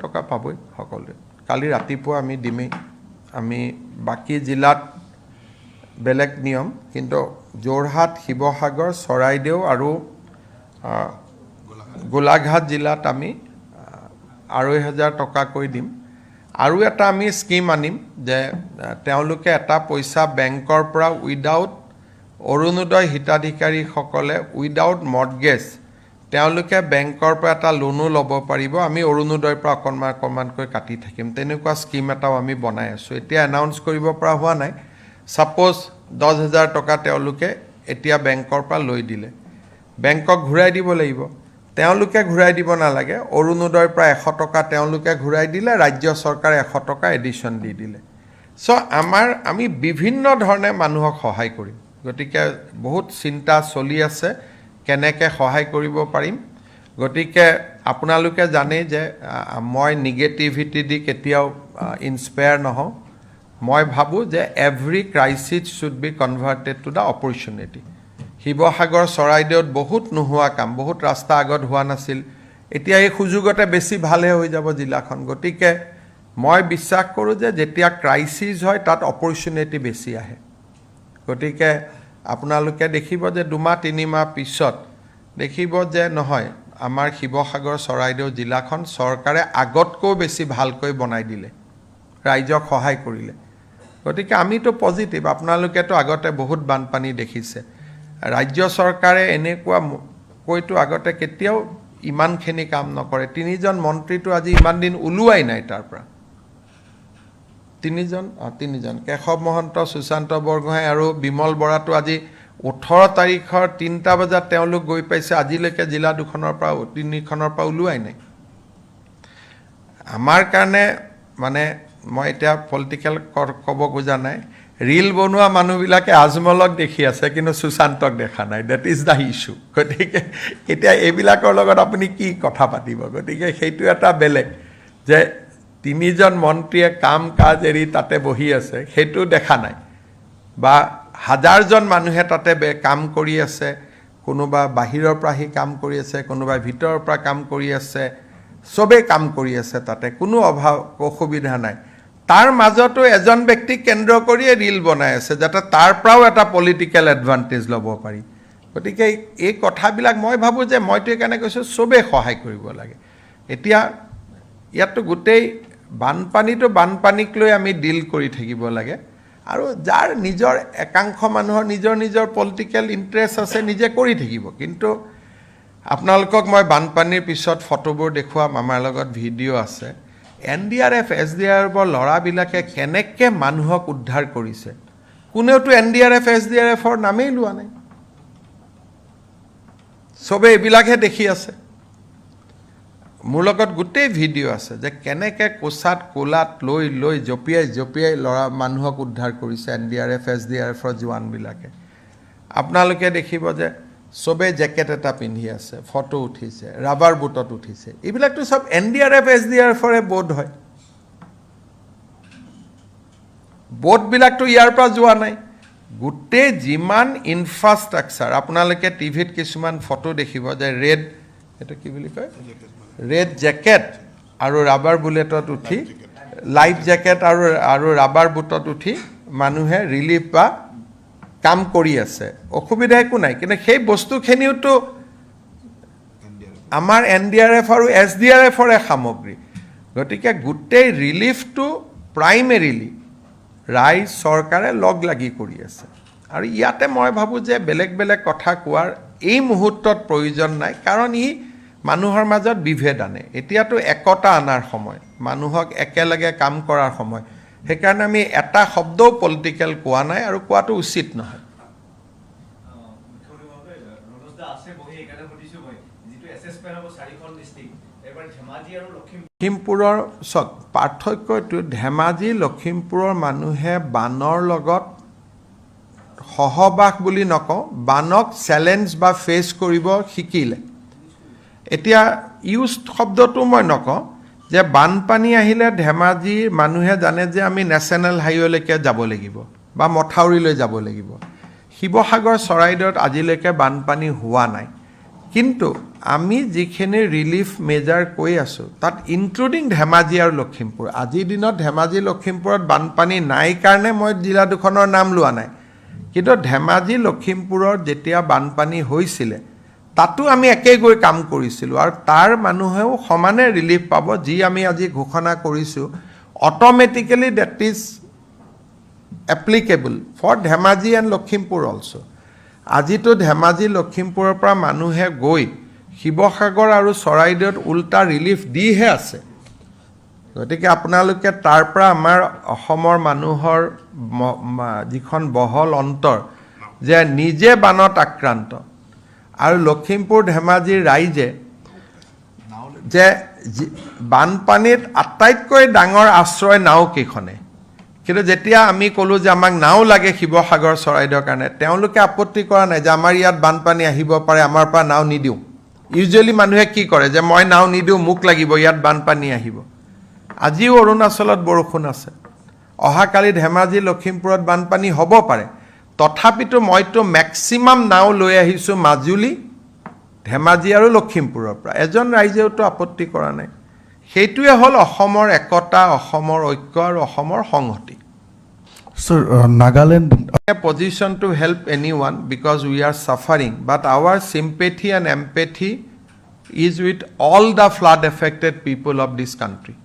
টকা পাবই সকলোৱে। কালি ৰাতিপুৱা আমি দিমেই। আমি বাকী জিলাত বেলেগ নিয়ম, কিন্তু যোৰহাট, শিৱসাগৰ, চৰাইদেউ আৰু গোলাঘাট জিলাত আমি 2500 টকাকৈ দিম। আৰু এটা আমি স্কীম আনিম যে তেওঁলোকে এটা পইচা বেংকৰ পৰা উইদাউট, অৰুণোদয় হিতাধিকাৰীসকলে উইদাউট মৰ্টগেজ তেওঁলোকে বেংকৰ পৰা এটা লোনো ল'ব পাৰিব। আমি অৰুণোদয়ৰ পৰা অকণমান অকণমানকৈ কাটি থাকিম। তেনেকুৱা স্কীম এটাও আমি বনাই আছোঁ। এতিয়া এনাউন্স কৰিব পৰা হোৱা নাই। ছাপ'জ 10,000 টকা তেওঁলোকে এতিয়া বেংকৰ পৰা লৈ দিলে, বেংকক ঘূৰাই দিব লাগিব। তেওঁলোকে ঘূৰাই দিব নালাগে। অৰুণোদয়ৰ পৰা 100 টকা তেওঁলোকে ঘূৰাই দিলে, ৰাজ্য চৰকাৰে 100 টকা এডিশ্যন দি দিলে। চ' আমি বিভিন্ন ধৰণে মানুহক সহায় কৰিম। গতিকে বহুত চিন্তা চলি আছে কেনেকৈ সহায় কৰিব পাৰিম। গতিকে আপোনালোকে জানেই যে মই নিগেটিভিটি দি কেতিয়াও ইনস্পায়াৰ নহওঁ। মই ভাবোঁ যে every crisis should be converted to the opportunity. Sivasagar, চৰাইদেউত বহুত নোহোৱা কাম, বহুত ৰাস্তা আগত হোৱা নাছিল, এতিয়া এই সুযোগতে বেছি ভালহে হৈ যাব জিলাখন। গতিকে মই বিশ্বাস কৰোঁ যে যেতিয়া ক্ৰাইচিছ হয়, তাত অপৰচুনিটি বেছি আহে। গতিকে আপোনালোকে দেখিব যে 2 মাহ 3 মাহ পিছত দেখিব যে নহয়, আমাৰ শিৱসাগৰ, চৰাইদেউ জিলাখন চৰকাৰে আগতকৈও বেছি ভালকৈ বনাই দিলে, ৰাইজক সহায় কৰিলে। গতিকে আমিতো পজিটিভ। আপোনালোকেতো আগতে বহুত বানপানী দেখিছে। ৰাজ্য চৰকাৰে এনেকুৱা কৈতো আগতে কেতিয়াও ইমানখিনি কাম নকৰে। তিনিজন মন্ত্ৰীটো আজি ইমান দিন ওলোৱাই নাই তাৰ পৰা। তিনিজন, কেশৱ মহন্ত, সুশান্ত বৰগোহাঁই আৰু বিমল বৰাটো আজি 18 তাৰিখৰ 3টা বজাত তেওঁলোক গৈ পাইছে। আজিলৈকে জিলা দুখনৰ পৰা, তিনিখনৰ পৰা ওলোৱাই নাই। আমাৰ কাৰণে মানে মই এতিয়া পলিটিকেল ক'ব খোজা নাই, ৰিল বনোৱা মানুহবিলাকে আজমলক দেখি আছে কিন্তু সুশান্তক দেখা নাই। That is the issue. গতিকে এতিয়া এইবিলাকৰ লগত আপুনি কি কথা পাতিব? গতিকে সেইটো এটা বেলেগ যে তিনিজন মন্ত্ৰীয়ে কাম কাজ এৰি তাতে বহি আছে, সেইটো দেখা নাই। বা হাজাৰজন মানুহে তাতে কাম কৰি আছে, কোনোবা বাহিৰৰ পৰা আহি কাম কৰি আছে, কোনোবাই ভিতৰৰ পৰা কাম কৰি আছে, চবেই কাম কৰি আছে, তাতে কোনো অভাৱ অসুবিধা নাই। তাৰ মাজতো এজন ব্যক্তিক কেন্দ্ৰ কৰিয়ে ৰিল বনাই আছে, যাতে তাৰ পৰাও এটা পলিটিকেল এডভান্টেজ ল'ব পাৰি। গতিকে এই কথাবিলাক মই ভাবোঁ যে মইতো এইকাৰণে কৈছোঁ, চবেই সহায় কৰিব লাগে। এতিয়া ইয়াততো গোটেই বানপানীটো বানপানীক লৈ আমি ডিল কৰি থাকিব লাগে আৰু যাৰ নিজৰ একাংশ মানুহৰ নিজৰ নিজৰ পলিটিকেল ইণ্টাৰেষ্ট আছে, নিজে কৰি থাকিব। কিন্তু আপোনালোকক মই বানপানীৰ পিছত ফটোবোৰ দেখুৱাম, আমাৰ লগত ভিডিঅ' আছে। এনডিআৰএফ, এছডিআৰএফৰ ল'ৰাবিলাকে কেনেকৈ মানুহক উদ্ধাৰ কৰিছে, কোনেওতো এনডিআৰএফ, এছডিআৰএফৰ নামেই লোৱা নাই। চবে এইবিলাকহে দেখি আছে। মোৰ লগত গোটেই ভিডিঅ' আছে যে কেনেকৈ কোচাত কোলাত লৈ লৈ জঁপিয়াই জঁপিয়াই ল'ৰা মানুহক উদ্ধাৰ কৰিছে এনডিআৰএফ, এছডিআৰএফৰ জোৱানবিলাকে। আপোনালোকে দেখিব যে চবেই জেকেট এটা পিন্ধি আছে, ফটো উঠিছে, ৰাবাৰ বুটত উঠিছে। এইবিলাকতো চব এনডিআৰএফ, এছডিআৰএফৰে বোট হয়। বোটবিলাকতো ইয়াৰ পৰা যোৱা নাই। গোটেই যিমান ইনফ্ৰাষ্ট্ৰাকচাৰ, আপোনালোকে টিভিত কিছুমান ফটো দেখিব যে ৰেড, এইটো কি বুলি কয়, ৰেড জেকেট আৰু ৰাবাৰ বুলেটত উঠি, লাইফ জেকেট আৰু ৰাবাৰ বুটত উঠি মানুহে ৰিলিফ বা কাম কৰি আছে। অসুবিধা একো নাই, কিন্তু সেই বস্তুখিনিওতো আমাৰ এনডিআৰএফ আৰু এছডিআৰএফৰে সামগ্ৰী। গতিকে গোটেই ৰিলিফটো প্ৰাইমেৰিলি ৰাইজ, চৰকাৰে লগ লাগি কৰি আছে। আৰু ইয়াতে মই ভাবোঁ যে বেলেগ বেলেগ কথা কোৱাৰ এই মুহূৰ্তত প্ৰয়োজন নাই, কাৰণ ই মানুহৰ মাজত বিভেদ আনে। এতিয়াতো একতা অনাৰ সময়, মানুহক একেলগে কাম কৰাৰ সময়। সেইকাৰণে আমি এটা শব্দও পলিটিকেল কোৱা নাই আৰু কোৱাটো উচিত নহয়। মুখ্যমন্ত্ৰী মহোদয়, ৰণোজ দা আছে বহি, সেইকাৰণে সুধিছো মই। যিটো এছেছমেণ্ট হ'ব চাৰিখন ডিষ্ট্ৰিক্ট, এইবাৰ ধেমাজি আৰু লখিমপুৰ লখিমপুৰৰ, চাওক, পাৰ্থক্যটো ধেমাজি, লখিমপুৰৰ মানুহে বানৰ লগত সহবাস বুলি নকওঁ, বানক চেলেঞ্জ বা ফেচ কৰিব শিকিলে। এতিয়া ইউজ শব্দটো মই নকওঁ যে বানপানী আহিলে ধেমাজিৰ মানুহে জানে যে আমি নেশ্যনেল হাইৱেলৈকে যাব লাগিব বা মথাউৰিলৈ যাব লাগিব। শিৱসাগৰ, চৰাইদেউত আজিলৈকে বানপানী হোৱা নাই। কিন্তু আমি যিখিনি ৰিলিফ মেজাৰ কৈ আছোঁ, তাত ইনক্লুডিং ধেমাজি আৰু লখিমপুৰ। আজিৰ দিনত ধেমাজি লখিমপুৰত বানপানী নাই কাৰণে মই জিলা দুখনৰ নাম লোৱা নাই। কিন্তু ধেমাজি লখিমপুৰত যেতিয়া বানপানী হৈছিলে, তাতো আমি একেই গৈ কাম কৰিছিলোঁ আৰু তাৰ মানুহেও সমানে ৰিলিফ পাব। যি আমি আজি ঘোষণা কৰিছোঁ, automatically that is applicable for Dhemaji and Lakhimpur also. আজিতো ধেমাজি লখিমপুৰৰ পৰা মানুহে গৈ শিৱসাগৰ আৰু চৰাইদেউত উল্টা ৰিলিফ দিহে আছে। গতিকে আপোনালোকে তাৰ পৰা আমাৰ অসমৰ মানুহৰ যিখন বহল অন্তৰ যে নিজে বানত আক্ৰান্ত আৰু লখিমপুৰ ধেমাজিৰ ৰাইজে যে বানপানীত আটাইতকৈ ডাঙৰ আশ্ৰয় নাওকেইখনে। কিন্তু যেতিয়া আমি ক'লোঁ যে আমাক নাও লাগে শিৱসাগৰ চৰাইদেউৰ কাৰণে, তেওঁলোকে আপত্তি কৰা নাই যে আমাৰ ইয়াত বানপানী আহিব পাৰে, আমাৰ পৰা নাও নিদিওঁ। ইউজুৱেলি মানুহে কি কৰে যে মই নাও নিদিওঁ, মোক লাগিব, ইয়াত বানপানী আহিব। আজিও অৰুণাচলত বৰষুণ আছে, অহাকালি ধেমাজি লখিমপুৰত বানপানী হ'ব পাৰে। তথাপিতো মইতো মেক্সিমাম নাও লৈ আহিছোঁ মাজুলী, ধেমাজি আৰু লখিমপুৰৰ পৰা। এজন ৰাইজেওতো আপত্তি কৰা নাই। সেইটোৱে হ'ল অসমৰ একতা, অসমৰ ঐক্য আৰু অসমৰ সংহতি। Sir, Nagaland A position to help anyone because we are suffering, but our sympathy and empathy is with all the flood affected people of this country.